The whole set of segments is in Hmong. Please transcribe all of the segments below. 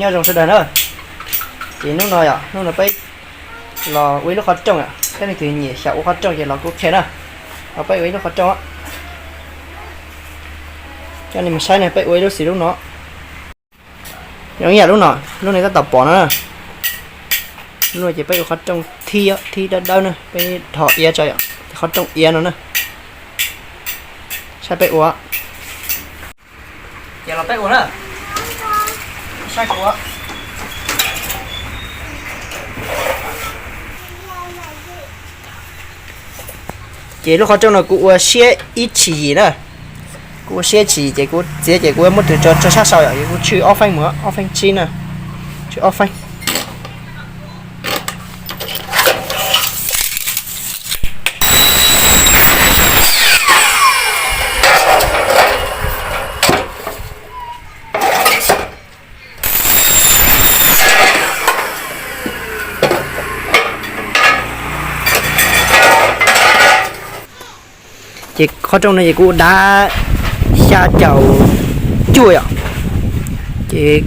Nyob zoo sawv daws na, ces hnub no yom, hnub no peb los ua ib lub qhov rooj yom, peb leej twg nyiam xyaum ua qhov rooj ces los kuv qhia na, los peb ua ib lub qhov rooj. Coj nej mus saib ne, peb ua ib lub xis lub no. Zoo ib yam lub no, lub nej tab tom pom no na. Lub no ces peb ua qhov rooj thib, thib dawb dawb na, peb dhos iav tso yom, ces qhov rooj iav no na. Saib peb ua. Ces los peb ua na. Saib kuv ua. Ces lub qhov rooj no kuv ua siab ib chim yim na. Kuv ua siab ib chim yim ces kuv txiav ces kuv muab tus tso sab saud yom, kuv tshwj ob feeb mus, ob feeb tsib na. Tshwj ob feeb. Ces qhov rooj no ces kuv ua dav xya caum cuaj yom. Ces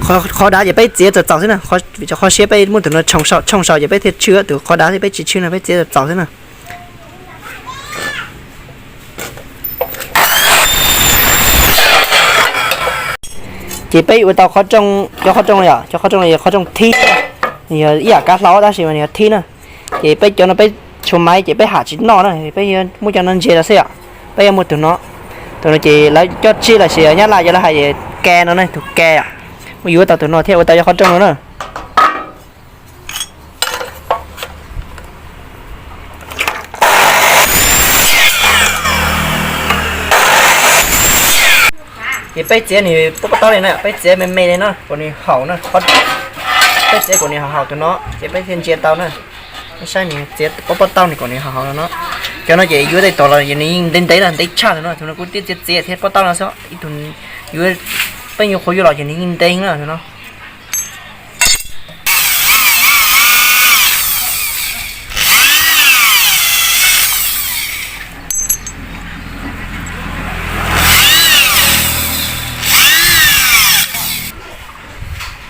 qhov dav ces peb txiav txaus txaus xwb na, vim cov qhov siab peb muab tus no tshooj saum ces peb thiaj tshwj, tus qhov dav thiab peb tsis tshwj no, peb txiav txaus txaus xwb na. Ces peb ua tau qhov rooj, cov qhov rooj no yom, cov qhov rooj no yog qhov rooj thib, nws yog ib yam kav hlau tab sis mas nws yog thib na. Ces peb cov no peb tshuav maiv ces peb ham tsis noj na, peb muab cov no ntsia rau xwb yom. Peb yuav muaj tus no, tus no ces lawv coj tsib los sis Nyab Laj cov lawv hais ke no ne, tus ke, muab yuav tau tus no thiaj ua tau cov qhov rooj no na. Ces peb txiav nws pob pob taub li na, peb txiav me me li no kom nws haum na, peb txiav kom nws haum haum tus no ces peb thiaj ntsia tau na. Saib nws txiav pob pob taub nws kom nws haum haum no. Cov no ces yuav tej tod los nws yeej ntev ntev na, ntev tshaj tus no, tus no kuv twb txiav txiav thiab pob taub no xwb, ib tug yuav, peb nyuam qhuav yuav los ces nws yeej ntev na tus no.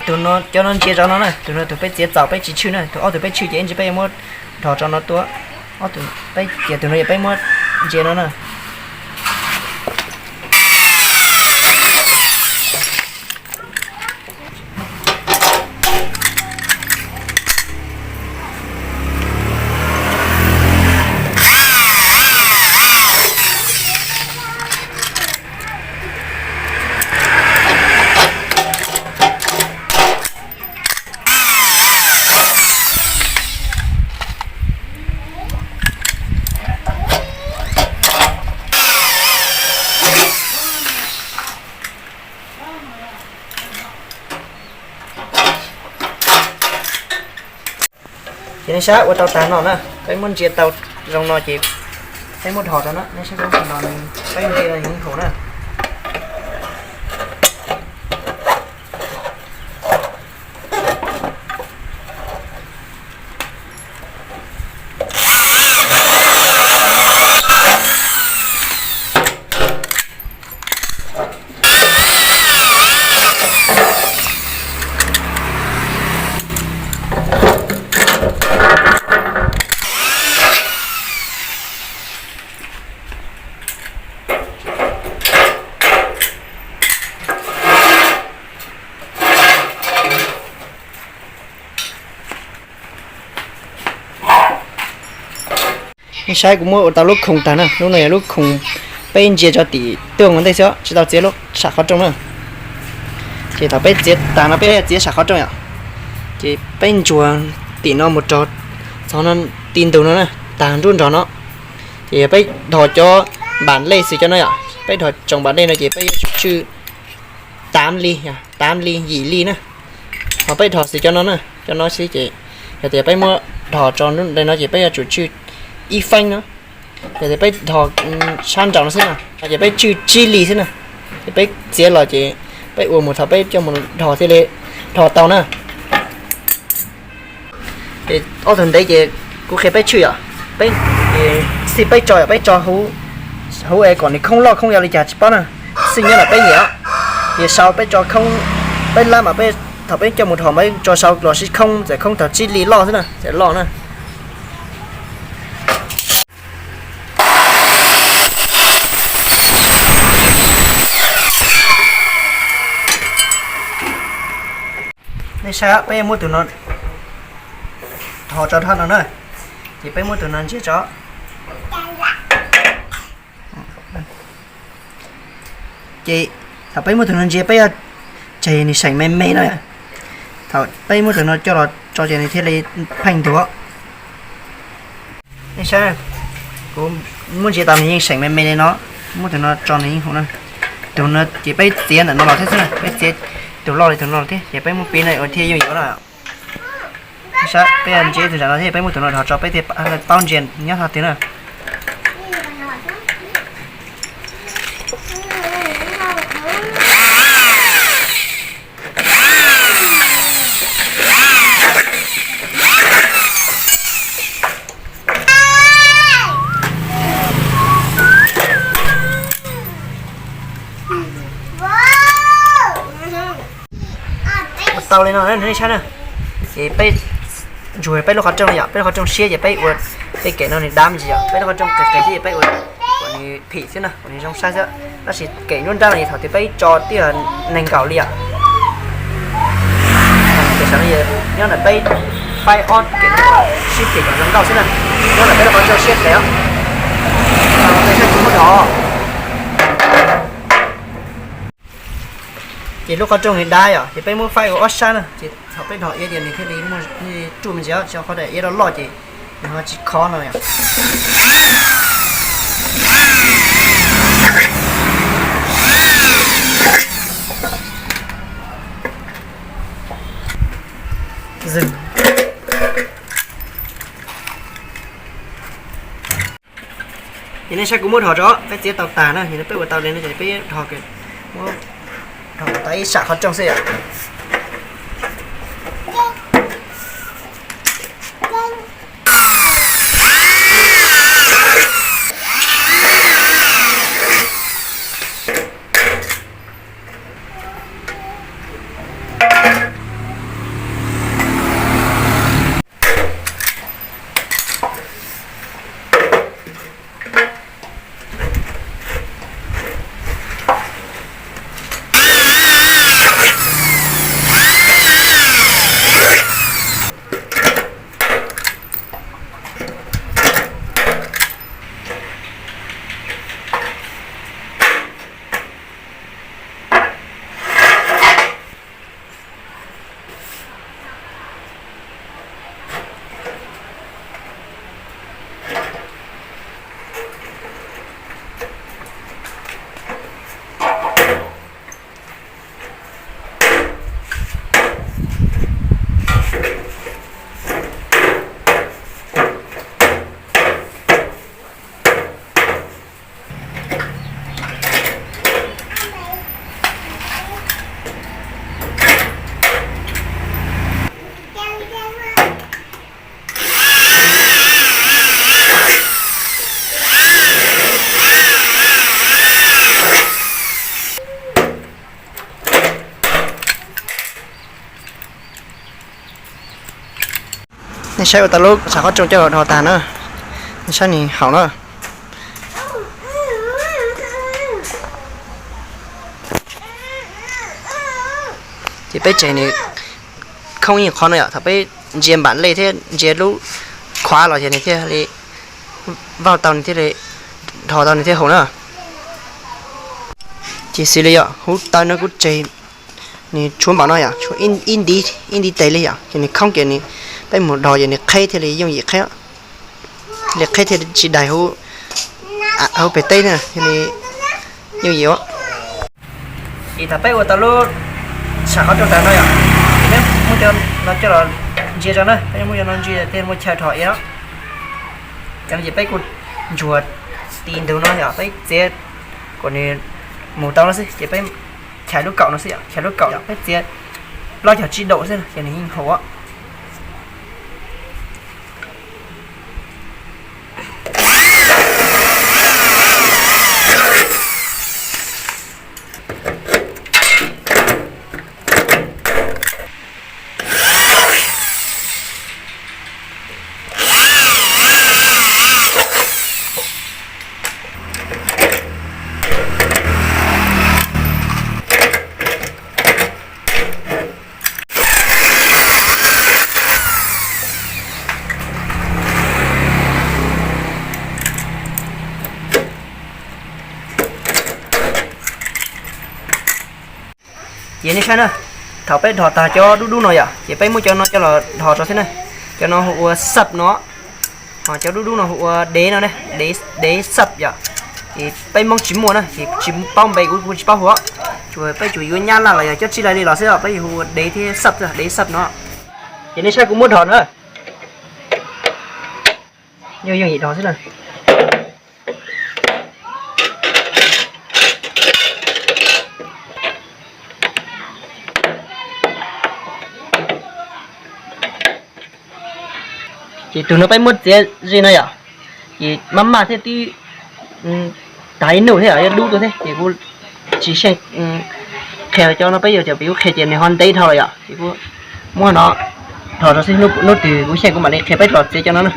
Tus no, cov no ntsia rau no na, tus no tus peb txiav txaus peb tsis tshwj na, tus ob tug peb tshwj ces ib ntsis peb yuav muab dhos rau no tuaj. Ob tug peb txiav tus no yog peb muab ntsia no na. Ces nej saib ua tau tag no na, peb muab ntsia tau zoo no ces peb muab dhos rau na, nej saib no, peb ntsia no yeej haum na. Nej saib kuv muab ua tau lub khoom tag na, lub no yog lub khoom peb ntsia tso tim tuaj ua ntej xwb, tsis tau txiav lub sam qhov rooj na. Ces thaum peb txiav tag no peb txiav sam qhov rooj yom, ces peb ntsuas tim no mus rau txog no, ti ntug no na, tag nruab nrog no. Ces yog peb dhos cov npam lej xwb cov no yom, peb dhos tsoom npam lej no ces peb yuav tsum tswj tav li, tav li yim li na. Ho peb dhos xwb cov no na, cov no xwb ces yog tias peb muab dhos tso nruab nrog no ces peb yuav tsum tswj ib feeb no. Yog tias peb dhos sab nraud no xwb na, ces peb tswj tsib li xwb na. Ces peb txiav los ces peb ua mus thaum peb coj mus dhos thiaj li dhos tau na. Ces ob tug ntev ces kuv qhia peb tswj yom, peb, xij peb tso yom, peb tso huv es kom nws khoob loj khoob yau li cas tsis paub na, xij nyob ntawm peb nyiam. Ces sau peb tso khoob, peb lab mas peb Thaum peb coj mus dhos peb tso sau los sib khoob, txawm khoob thaum tsib hli loj xwb na, txawm loj na. Nej saib, peb muab tus no dhos tso dhau no na, ces peb muab tus no ntsia tso. Ces thaum peb muab tus no ntsia peb yuav tseg nws seem me me no. Thaum peb muab tus no coj los tso ces nws thiaj li pheej ntuag. Nej saib, kuv muab ntsia tau nws yeej seem me me li no, muab tus no tso nws yeej haum na. Tus no ces peb txiav ntawm no los thiab xwb na, peb txiav tus loj li tus no los thiab ces peb muab pib no ua thiaj yooj yim na. Saib, peb ntsia tus ntawm no thiab peb muab tus no dhos tso peb thiaj paub ntsia nyob qhov twg na. Ua tau li no nej saib na. Ces peb ntsuag peb lub qhov rooj yom, peb lub qhov rooj siab ces peb ua tej kem no nws dab me ntsis yom, peb lub qhov rooj qis qis thiab ces peb ua kom nws phim xwb na, kom nws zoo saib xwb. Tab sis kem nruab nrab no thaum twg peb tso twb yog nees nkaum li yom. Kem sawv no nyob ntawm peb faib ob kem no sib phim kom zoo nkauj xwb na, nyob ntawm peb lub qhov rooj siab pem os. Peb saib kuv muab dhos. Ces lub qhov rooj nws dab yom, ces peb muab faib ua ob sab na, ces thaum peb dhos iab ces nws thiaj li muaj ruaj me ntsis, tsis qhov daim iab loj loj ces nws ho tsis khov no yom. Ces nej saib kuv muab dhos tso, peb txiav tau tag na, ces peb ua tau li no ces peb dhos, muab dhos tau ib sam qhov rooj xwb yom. Nej saib ua tau lub tshav qhob rooj coj los dhos tag na. Nej saib nws haum na. Ces peb tseg nws khoob yeej qhov no yom, thaum peb ntsia npam lej thiab ntsia lub khuav los ces nws thiaj li vau tau, nws thiaj li dhos tau nws thiaj haum na. Ces xws li yom, hauv taw no kuv tseg nws tshuav npaum no yom, tshuav ib ntiv tes li yom, ces nws khoob ces nws, peb mus dhos ces nws qheb thiaj li yooj yim qheb. Li qheb thiaj tsis daig hauv pem teb na, thiaj li yooj yim. Ces thaum peb ua tau lub tshav qhob rooj tag no yom, peb muab cov no coj los ntsia tso na, peb muab cov no ntsia thiaj muaj chaw dhos iab. Cov no ces peb kuj ntsuag ti ntug no yom, peb txiav kom nws mus tau no xwb ces peb chais lub kaum no xwb yom, chais lub kaum yom, peb txiav plaub caug tsib daum xwb ces nws yeej haum. Ces nej saib na, thaum peb dhos tag cov dub dub no yom, ces peb muab cov no coj los dhos rau xwb na. Cov no hu ua xab no, ho cov dub dub no hu ua dev no ne, dev xab yom. Ces peb Hmoob tsis muaj na, ces tsis paub npe, kuv kuv tsis paub hu, tsuas peb tsuas yuav Nyab Laj los yog cov tsis laj li los xwb os, peb yuav hu ua dev thiab xab xwb, dev xab no. Ces nej saib kuv muab dhos na, yeej yeej yim dhos xwb na. Ces tus no peb muab txiav ze no yom, ces maj maj thiab twb tag ib num thiab yog dub tuaj thiab, ces kuv tsis xyeej qhia cov no, peb yuav cov peb yuav qhia ces nws ho ntev dhau lawm yom, ces kuv muab no dhos rau xwb, hnub twg kuv xyeej kuv mam li qhia peb los txiav cov no na.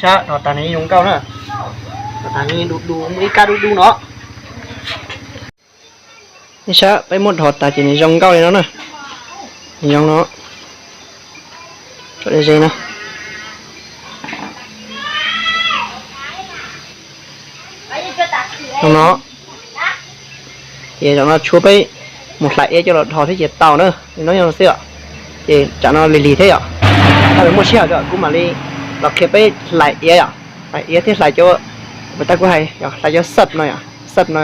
Sab dhos tag nws zoo nkauj na, dhos tag nws du du muaj ib kab dub dub no. Nej saib peb muab dhos tas ces nws zoo nkauj li no na, nws zoo no, ze no, zoo no. Ces zaum no tshuav peb mus hlais iav coj los dhos thiab ces tau na, li no xwb os. Ces tsam no lig lig thiab yom, thaum muaj sij hawm kuv mam li los qhia peb hlais iav yom, hlais iav thiab hlais cov, tas kuv hais hlais cov xab no yom, xab no